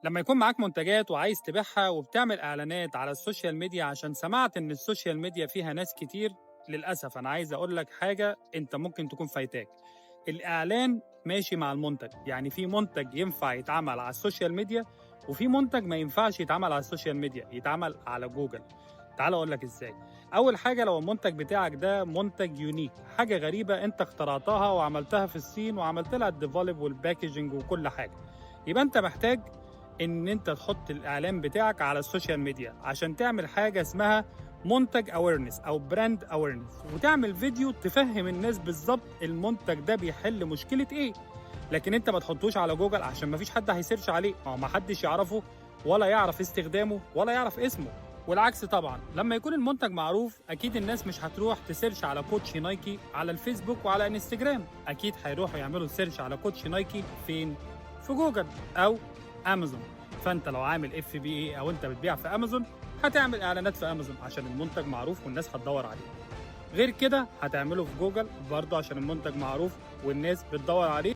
لما يكون معاك منتجات وعايز تبيعها وبتعمل اعلانات على ال social media عشان سمعت ان ال social media فيها ناس كتير، للاسف انا عايز اقول لك حاجة انت ممكن تكون فايتاك. الاعلان ماشي مع المنتج، يعني في منتج ينفع يتعمل على ال social media وفي منتج ما ينفعش يتعمل على ال social media، يتعمل على جوجل. تعال اقول لك ازاي. اول حاجه، لو المنتج بتاعك ده منتج unique، حاجة غريبة انت اخترعتها وعملتها في الصين وعملت لها ال develop وال packaging وكل حاجه، يبقى انت محتاج ان انت تحط الاعلان بتاعك على ال social media عشان تعمل حاجة اسمها منتج awareness او brand awareness، وتعمل فيديو تفهم الناس بالظبط المنتج ده بيحل مشكلة ايه. لكن انت ما تحطوش على جوجل عشان ما فيش حد هي search عليه، ما هو ما حدش يعرفه ولا يعرف استخدامه ولا يعرف اسمه. والعكس طبعا، لما يكون المنتج معروف اكيد الناس مش هتروح ت search على كوتشي نايكي على الفيسبوك وعلى انستجرام، اكيد هيروحوا يعملوا search على كوتشي نايكي فين؟ في جوجل او امازون. فانت لو عامل FBA او انت بتبيع في امازون هتعمل اعلانات في امازون عشان المنتج معروف والناس هتدور عليه. غير كده هتعمله في جوجل برضه عشان المنتج معروف والناس بتدور عليه.